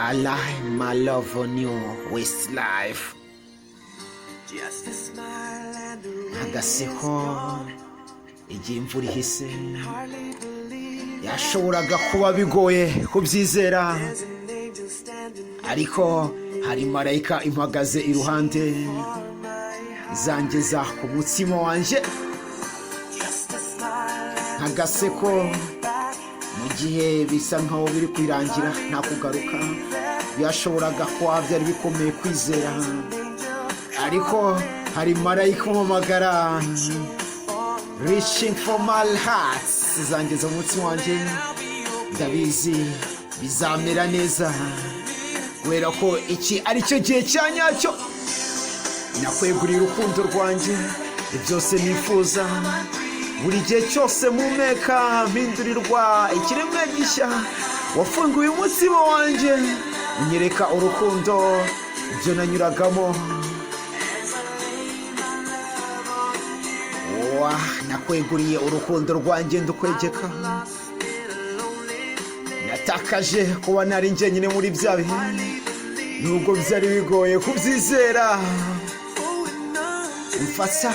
I lay my love on you, Westlife. Just a smile and the rain is Agaseko gone. igihe imvura ihise. Hardly believe Yashoboraga kuba bigoye kubyizera, there's an angel standing ariko hari marayika impagaze iruhande, for my heart. izangeza ku mutima wanjye. Just a smile and Agaseko back. mu gihe bisa nkaho biri kwirangira, nta kugaruka. Byashoboraga kuba byari bikomeye kwizera, ariko hari marayika umpamagara, reaching for my heart, izangeza mu mutima wanjye. Ndabizi bizamera neza kubera ko iki ari cyo gihe cya nyacyo. Nakweguriye urukundo rwanjye, byose nifuza. Buri gihe cyose mpumeka, mpindurirwa ikiremwa gishya. Wafunguye umutima wanjye, unyereka urukundo, ibyo nanyuragamo. Wa nakweguriye urukundo rwanjye, ndukwegeka. Natakaje kuba nari njyenyine muri bya bihe, nubwo byari bigoye kubyizera. Mfata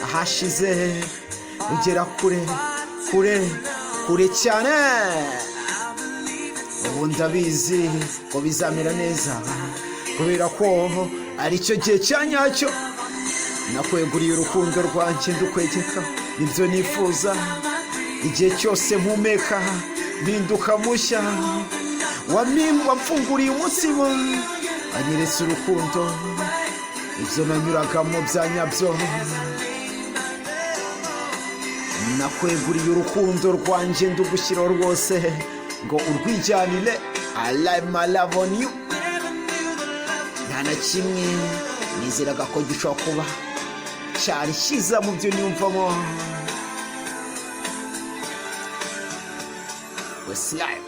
ahashize, ugera kure, kure, kure cyane. Ubu ndabizi ko bizamera neza kubera ko ari cyo gihe cya nyacyo. Nakweguriye urukundo rwanjye, ndukwegeka, nibyo nifuza. Igihe cyose mpumeka, mpinduka mushya. Wamfunguriye umutima, anyeretse urukundo, ibyo nanyuragamo bya nyabyo. Nakweguriye urukundo rwanjye, ndugushyiraho rwose ngo urwijyanire. I lay my love on you. Nta na kimwe nizeraga ko gishobora kuba cyari cyiza mu byo niyumvamo. Westlife.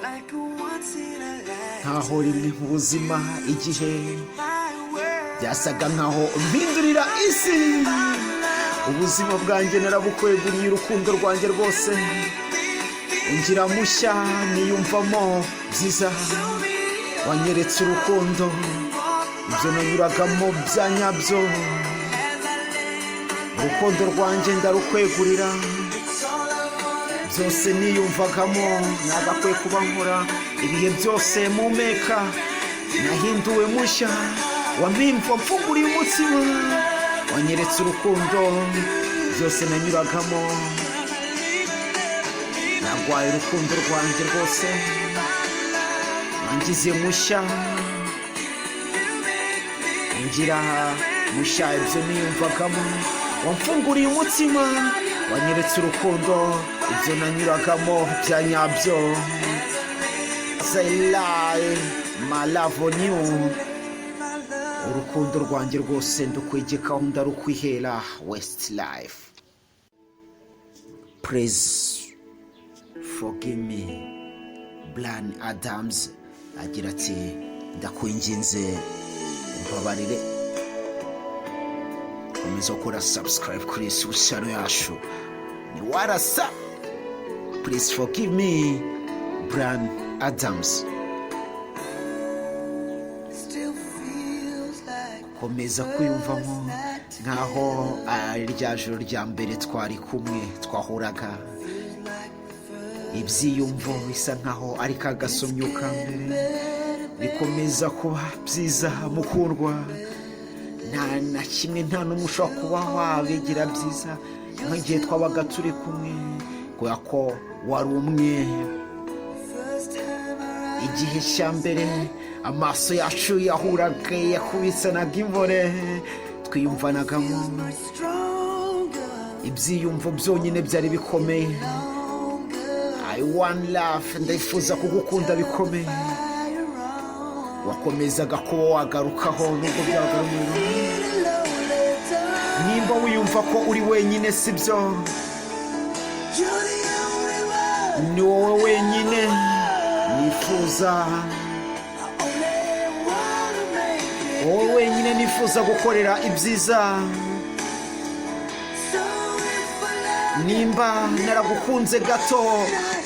Like a once in a life. Nkaho rimwe mu buzima, igihe My world. byasaga nkaho mpindurira isi. Ubuzima bwanjye narabukweguriye, urukundo rwanjye rwose, ungira mushya, niyumvamo byiza. Wanyeretse urukundo, ibyo nanyuragamo bya nyabyo. Urukundo rwanjye ndarukwegurira, byose niyumvagamo nagakwiye kuba nkora. Ibihe byose mpumeka, nahinduwe mushya. Wampimva mfunguriye umutima, wanyeretse urukundo, byose nanyuragamo. Nagwaye urukundo rwanjye rwose, wangize mushya, ngira mushya, ibyo niyumvagamo. Wamfunguriye umutima, wanyeretse urukundo, ibyo nanyuragamo bya nyabyo. I lay my love on you. Urukundo rwanjye rwose ndukwegekaho, ndarukwihera. Westlife, Please Forgive Me. Bryan Adams agira ati: "Ndakwinginze umbabarire." Komeza gukora subscribe kuri channel yacu ni warasa. Please Forgive Me, Bryan Adams. Still feels like Komeza kwiyumvamo nkaho ari rya joro rya mbere twari kumwe, twahuraga. Ibyiyumvo bisa nkaho ari ka gasomyo ka mbere. Bikomeza kuba byiza, mukundwa. Nta na kimwe, nta n'umwe ushobora kuba wabigira byiza nk'igihe twabaga turi kumwe, kubera ko wari umwe. First time I Igihe cya mbere amaso yacu yahuraga, yakubisanaga imbore, twiyumvanagamo. Much stronger, Ibyiyumvo byonyine byari bikomeye. longer. I want love, ndayifuza kugukunda bikomeye. Fire on. Wakomezaga kuba wagarukaho nubwo byabaga ari umuriro. Feeling lonely time. Nimba wiyumva ko uri wenyine, sibyo. You're the only one. Ni wowe wenyine nifuza. I only wanna make it. Wowe wenyine nifuza gukorera ibyiza. So if I love Nimba naragukunze gato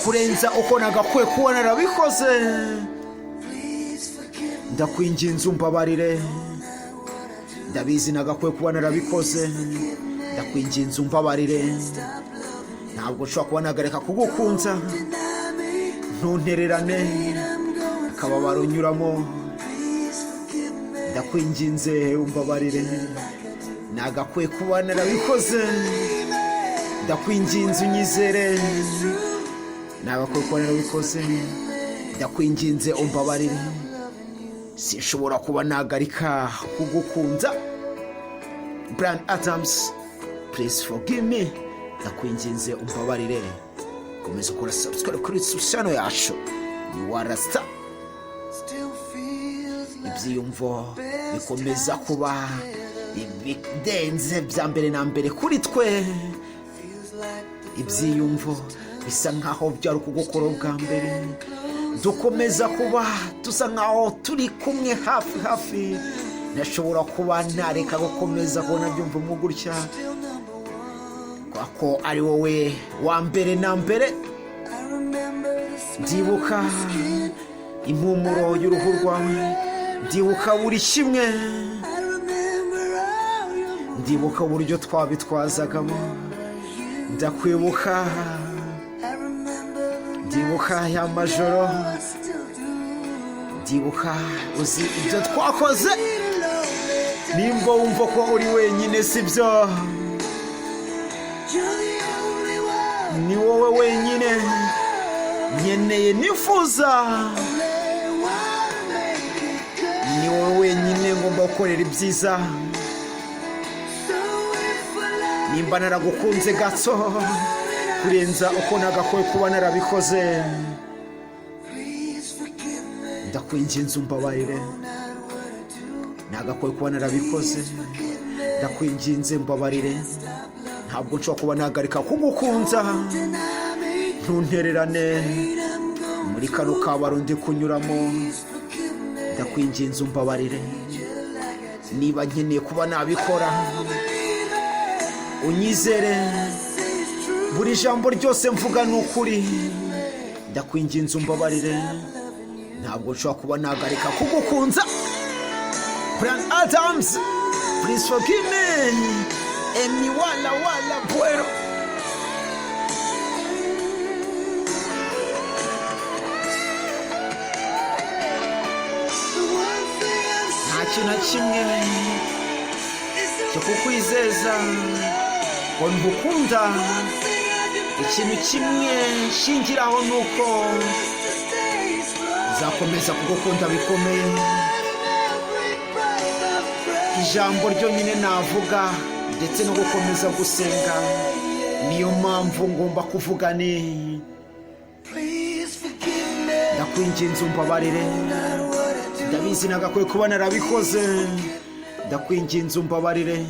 Kurenza uko nagakwiye kuba narabikoze. Please forgive me. Ndakwinginze umbabarire. Ndabizi nagakwiye kuba narabikoze. Ndakwinginze umbabarire. Ntabwo nshobora kuba nagareka kugukunza. Deny me. Ntuntererane. I'm going. Akababaro unyuramo. Please forgive me. Ndakwinginze umbabarire. Nagakwiye kuba narabikoze. Ndakwinginze unyizere. Nagakwiye kuba narabikoze. Ndakwinginze umbabarire. Sinshobora kuba nagarika kugukunza. Bryan Adams, please forgive me. Ndakwinginze umbabarire. Komeza ukora subscribe kuri channel yacu ni Warasita. Still feels like Ibyiyumvo bikomeza kuba ibidenze bya mbere na mbere kuri twe. Feels like the Ibyiyumvo bisa nkaho byari ukugukora bwa mbere. Dukomeza kuba dusa nkaho turi kumwe hafi hafi. Ntashobora kuba nareka gukomeza kubona byumvamo gutya. Still number one. Kubera ko ari wowe wa mbere na mbere. I remember the smell Ndibuka of your skin. impumuro y'uruhu rwawe. Ndibuka buri kimwe. I remember all your moves. Ndibuka uburyo twabitwazagamo. Ndakwibuka. I remember the Ndibuka ya majoro. I still do. Ndibuka uzi ibyo twakoze. Little lonely. Nimba wumva ko uri wenyine, sibyo. You're the only one. Ni wowe wenyine nkeneye, nifuza. Only one make it good. Ni wowe wenyine ngomba gukorera ibyiza. So if I love, Nimba naragukunze gato kurenza uko nagakwiye kuba narabikoze, please forgive me. Ndakwinginze umbabarire. Not what I do. Nagakwiye kuba narabikoze. Ndakwinginze mbabarire. Ntabwo nshobora kuba nahagarika kugukunza. Deny me. Ntuntererane. I'm going. Muri kano kabaro ndi kunyuramo, Please forgive me. ndakwinginze umbabarire. Niba nkeneye kuba nabikora, unyizere. Say it's true. Buri jambo ryose mvuga ni ukuri. Ndakwinginze umbabarire. Ntabwo nshobora kuba nahagarika kugukunza. Bryan Adams, please forgive me. Emi wala wala bueno. The one thing I'm Nta kintu na kimwe is the cyo kukwizeza ngo ngukunda. thing I can Ikintu kimwe nshingiraho ni uko to stay strong. nzakomeza kugukunda bikomeye. Every breath of breath. Ijambo ryonyine navuga ndetse no gukomeza gusenga, niyo mpamvu ngomba kuvuga ni Please forgive me. Ndakwinginze umbabarire. Not what I do. Ndabizi nagakwiye kuba narabikoze. Ndakwinginze umbabarire.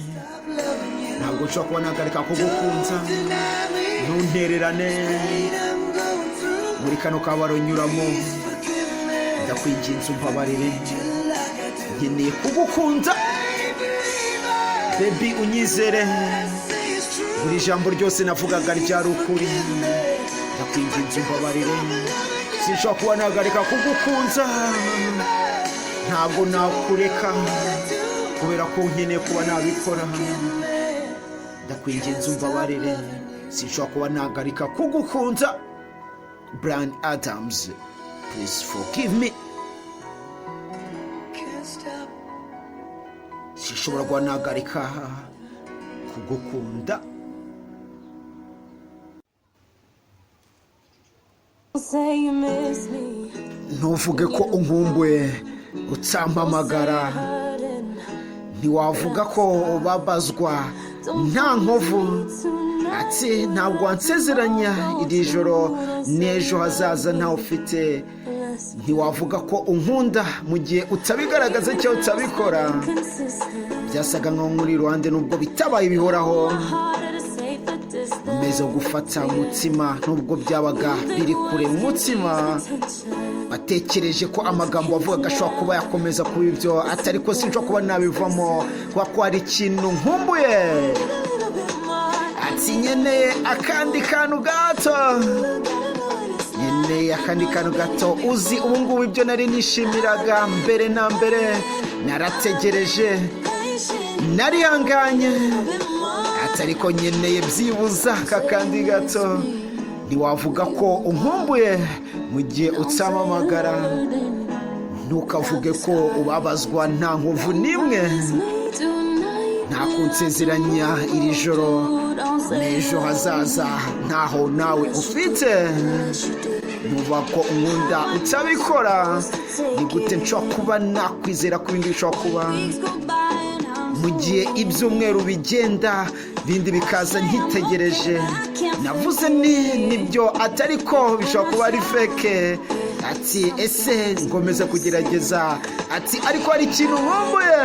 Ntabwo nshobora kuba nahagarika kugukunza. Deny me. Ntuntererane. I'm going through. Muri kano kabaro nyuramo, Forgive me. ndakwinginze umbabarire. Like I do. Nkeneye kugukunda, baby, unyizere. Say it's true. Buri jambo ryose navugaga ryari ukuri. Ndakwinginze umbabarire. Sinshobora kuba nahagarika kugukunza. Ntabwo nakureka kubera ko nkeneye kuba nabikora. Ndakwinginze umbabarire. Sinshobora kuba nahagarika kugukunza. Bryan Adams, please forgive me. Can't stop. Sinshobora kuba nahagarika kugukunda. Say you miss me. Ntuvuge ko unkumbuye utampamagara. Ntiwavuga ko ubabazwa nta nkovu. Ati ntabwo wansezeranya iri joro n'ejo hazaza ntawe ufite. Ntiwavuga ko unkunda mu gihe utabigaragaza cyangwa utabikora. Byasaga nkaho nkuri iruhande nubwo bitabaye ibihoraho. Umeze gufata umutima nubwo byabaga biri kure mu mutima. Batekereje ko amagambo wavugaga ashobora kuba yakomeza kuba ibyo atari ko sinshobora kuba nabivamo kubera ko hari ikintu nkumbuye. Ati nkeneye akandi kantu gato. Nkeneye akandi kantu gato. Uzi ubu ngubu ibyo nari nishimiraga mbere na mbere? Narategereje, narihanganye, ati ariko nkeneye byibuza aka kandi gato. Ntiwavuga ko unkumbuye mu gihe utampamagara. Ntukavuge ko ubabazwa nta nkovu n'imwe. Nta kunsezeranya iri joro n'ejo hazaza ntaho nawe ufite. Ntuvuga ko unkunda utabikora. Ni gute nshobora kuba nakwizera ko ibindi bishobora kuba mu gihe ibyumweru bigenda, bindi bikaza nkitegereje? Navuze ni nibyo, atari ko bishobora kuba ari fake. Ati ese ngomeza kugerageza? Ati ariko hari ikintu nkumbuye.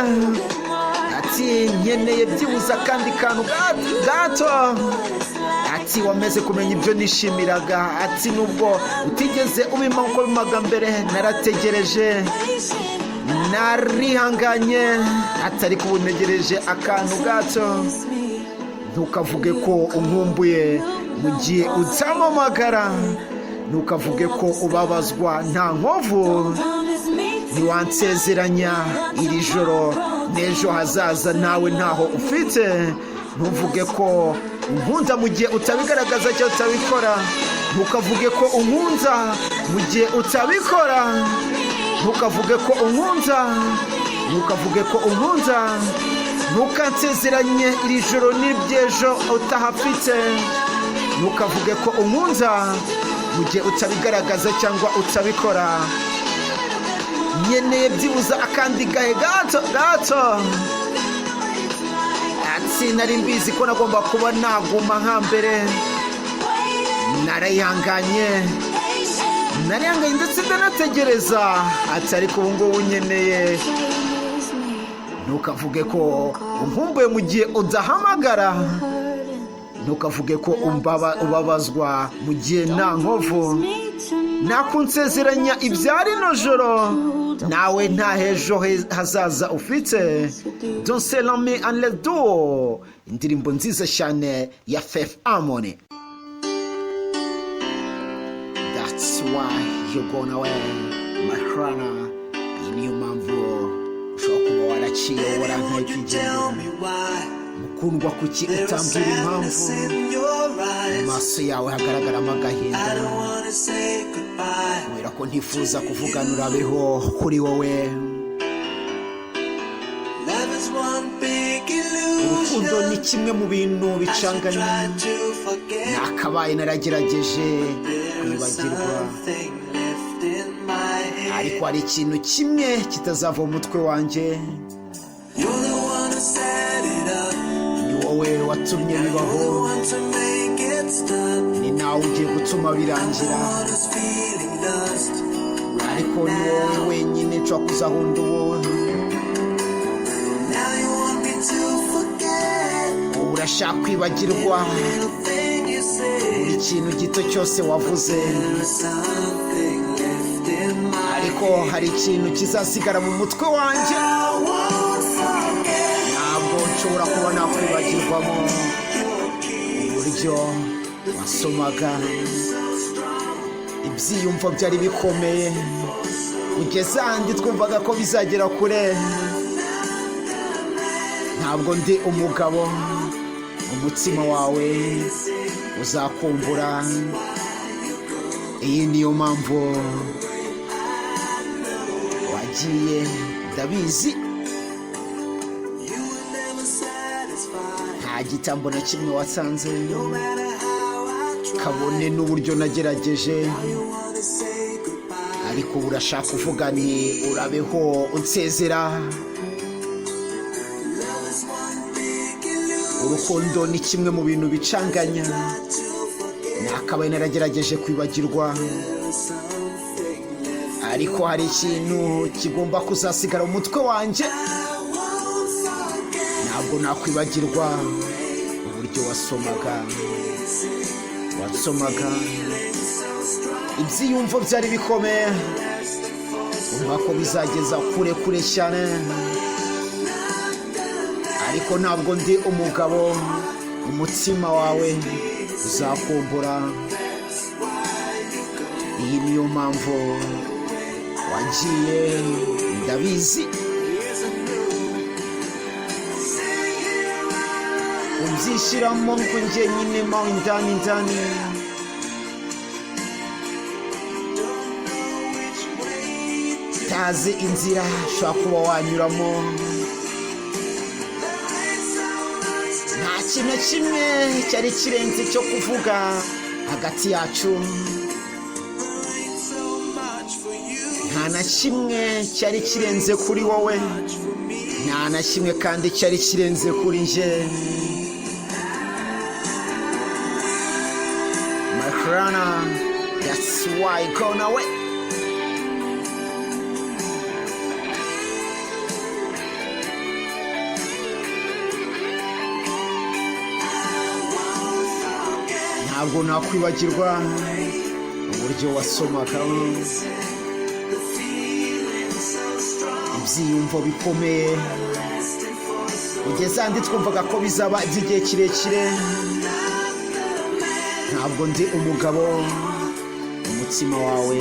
Ati nkeneye byibuze akandi kantu gato. Ati wamaze kumenya ibyo nishimiraga. Ati nubwo utigeze ubima uko bimaga mbere, narategereje, narihanganye, ati ariko ubu ntegereje akantu gato. Ntukavuge ko unkumbuye mu gihe utampamagara. Ntukavuge ko ubabazwa nta nkovu. Ntiwansezeranya iri joro n'ejo hazaza nawe ntaho ufite. Ntuvuge ko unkunda mu gihe utabigaragaza cyangwa utabikora. Ntukavuge ko unkunda mu gihe utabikora. Ntukavuge ko unkunda, ntukavuge ko unkunda. Ntukansezeranye iri joro n'iby'ejo utahafite. Ntukavuge ko unkunda mu gihe utabigaragaza cyangwa utabikora. Nkeneye byibuze akandi gahe gato gato. Ati nari mbizi ko nagomba kuba naguma nka mbere. Narayihanganye, narihanganye, ndetse ndanategereza. Ati ariko ubu ngubu nkeneye. Ntukavuge ko unkumbuye mu gihe udahamagara. Ntukavuge ko ubabazwa mu gihe nta nkovu. Nakunsezeranya ibya rino joro nawe nta hejo hazaza ufite. Don't say love me and let's do, indirimbo nziza cyane ya Faith Harmony. That's why you gone away, Mahrana. Iyi niyo mpamvu ushobora kuba waraciye, warankaye ukigendera. Mukundwa, kuki utambwira impamvu mu maso yawe hagaragaramo agahinda? Kubera ko ntifuza kuvugana urabeho kuri wowe. Urukundo ni kimwe mu bintu bicanganye. Nakabaye naragerageje kwibagirwa, ariko hari ikintu kimwe kitazava mu mutwe wanjye. Ni wowe watumye bibaho, ni nawe ugiye gutuma birangira, ariko ni wowe wenyine nshobora kuzahunda ubu. Now you want me to forget Ubu urashaka kwibagirwa everything you said. buri kintu gito cyose wavuze. There's something left in my Ariko hari ikintu kizasigara mu mutwe wanjye. I won't forget. Ntabwo nshobora kuba nakwibagirwamo uburyo wasomaga. Ibyiyumvo byari bikomeye kugeza ahandi twumvaga ko bizagera kure. Ntabwo ndi umugabo, umutima wawe uzakumbura. Iyi niyo mpamvu wagiye, ndabizi. You were never satisfied. Nta gitambo na kimwe wasanze. No matter how I try. Kabone n'uburyo nagerageje. You wanna say goodbye. Ariko ubu urashaka kuvuga ni urabeho unsezera. Love is one big illusion. Urukundo ni kimwe mu bintu bicanganya. To forget. Nakabaye naragerageje kwibagirwa, There's something left. ariko hari ikintu kigomba kuzasigara mu mutwe wanjye. I won't forget. Ntabwo nakwibagirwa uburyo wasomaga, wasomaga. Ibyiyumvo byari bikomeye, umva ko bizageza kure kure cyane, ariko ntabwo ndi umugabo, umutima wawe uzakumbura. Iyi niyo mpamvu wagiye, ndabizi. Yes, I know. Sitting here Ubyishyiramo ngo njye nyine mo indani indani. Don't know which way to Tazi inzira ushobora kuba wanyuramo. Nta kintu na kimwe cyari kirenze cyo kuvuga hagati yacu. Ain't so much for you, Nta na kimwe cyari kirenze kuri wowe, much for me. nta na kimwe kandi cyari kirenze kuri njye. Makrana, that's why gone away. Ntabwo nakwibagirwa uburyo wasomaga. The feeling so strong, Ibyiyumvo bikomeye lasting for so kugeza andi twumvaga ko bizaba iby'igihe kirekire. Ntabwo ndi umugabo umutima wawe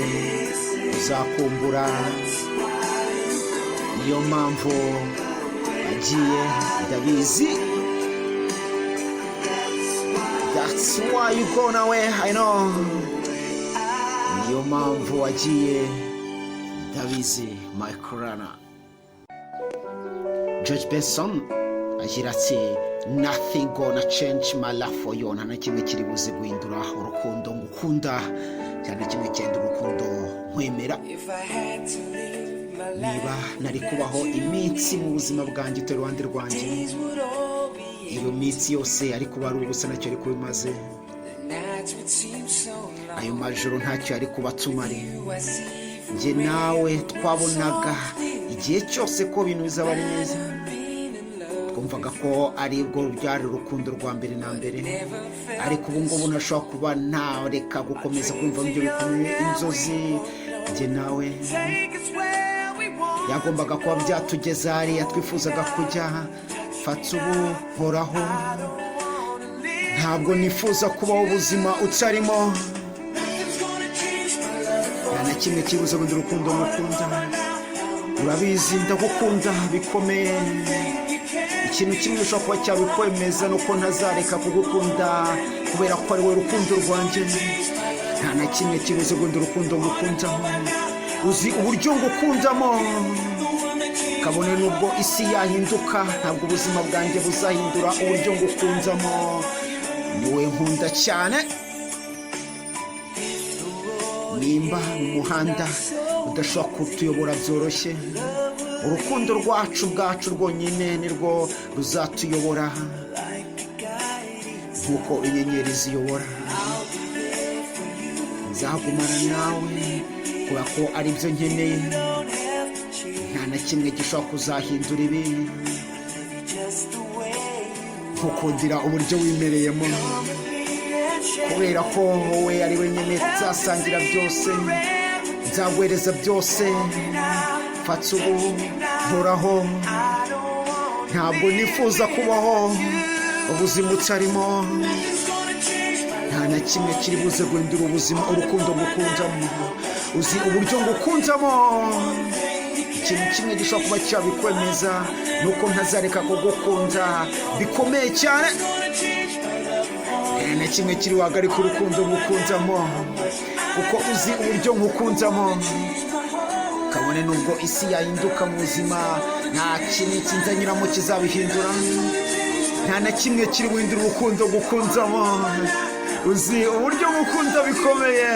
uzakumbura. Niyo mpamvu agiye, ndabizi. That's why you gone away, I know. Niyo mpamvu wagiye, ndabizi. Mike. George Benson agira ati: "Nothing gonna change my love for you." Nta na kimwe kiri buze guhindura urukundo ngukunda, cyane kimwe cyenda urukundo nkwemera. If I had to live my Niba life, nari kubaho iminsi mu buzima bwanjye utari iruhande rwanjye, days would all be iyo minsi yose ari kuba ari ubusa, ntacyo yari kuba imaze. The nights would seem so long. Ayo majoro ntacyo yari kuba atumariye. You, I see Njye nawe twabonaga igihe cyose ko ibintu bizaba ari neza. being in love. Twumvaga ko aribwo byari urukundo rwa mbere na mbere, ariko ubu ngubu ntashobora kuba ntareka gukomeza kumva ibyo bikomeye. Inzozi njye nawe Take us where we want. yagombaga kuba byatugeza hariya twifuzaga kujya. Fata ubu, nkoraho. I don't wanna live. Ntabwo nifuza kubaho ubuzima utarimo. Nothing's gonna change my love for Nta na kimwe kibuze guhindura urukundo ngukunda. Urabizi, ndagukunda bikomeye. Ikintu kimwe ushobora kuba cyabikwemeza ni uko ntazareka kugukunda kubera ko ari wowe rukundo rwanjye. Nta na kimwe kibuze guhindura urukundo ngukundamo. Uzi uburyo ngukundamo. Kabone n'ubwo isi yahinduka, ntabwo ubuzima bwanjye buzahindura uburyo ngukundamo. Niwe nkunda cyane. Nimba mu muhanda udashobora kutuyobora byoroshye, urukundo rwacu bwacu rwonyine nirwo ruzatuyobora nk'uko inyenyeri ziyobora. Nzagumana nawe kubera ko aribyo nkeneye. Nta na kimwe gishobora kuzahindura ibi. Nkukundira uburyo wimereyemo, kubera ko wowe ari we nyine nzasangira byose, nzaguhereza byose. Fata ubu, nkoraho. Ntabwo nifuza kubaho ubuzima utarimo. Nta na kimwe kiri buze guhindura ubuzima urukundo ngukundamo. Uzi uburyo ngukundamo. Ikintu kimwe gishobora kuba cyabikwemeza ni uko ntazareka kugukunda bikomeye cyane. Nta na kimwe kiri buhagarike urukundo ngukundamo, kuko uzi uburyo ngukundamo. Kabone nubwo isi yahinduka mu buzima, nta kintu kinzanyuramo kizabihindura. Nta na kimwe kiri buhindura urukundo ngukundamo. Uzi uburyo ngukunda bikomeye.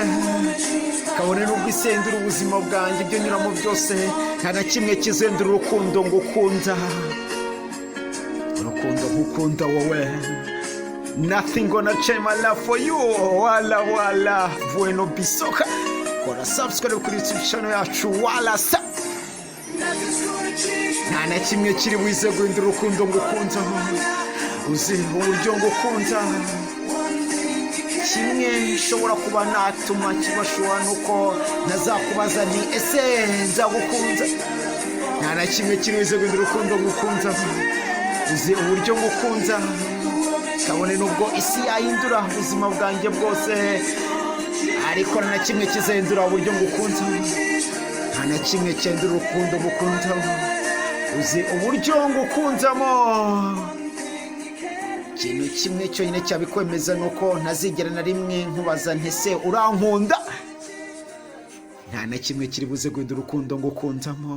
Kabone nubwo isendura ubuzima bwanjye, ibyo nyuramo byose, nta na kimwe kizendura urukundo ngukunda, urukundo ngukunda wowe. Nothing gonna change my love for you. Wala wala bueno bisoka. Kora subscribe kuri YouTube channel yacu. Wala sa nta na kimwe kiri buze guhindura urukundo ngukunda. Uzi uburyo ngukunda. Kimwe nshobora kuba natuma kibashobora nuko ntazakubaza ni ese nzagukunda. Nta na kimwe kiri buze guhindura urukundo ngukunda. Uzi uburyo ngukunda. Kabone nubwo isi yahindura ubuzima bwanjye bwose. Ariko nta na kimwe kizahindura uburyo ngukunzamo, nta na kimwe cyahindura urukundo ngukundamo. Uzi uburyo ngukunzamo. Ikintu kimwe cyonyine cyabikwemeza ni uko ntazigera na rimwe nkubaza nti: "Ese urankunda?" Nta na kimwe kiri buze guhindura urukundo ngukundamo.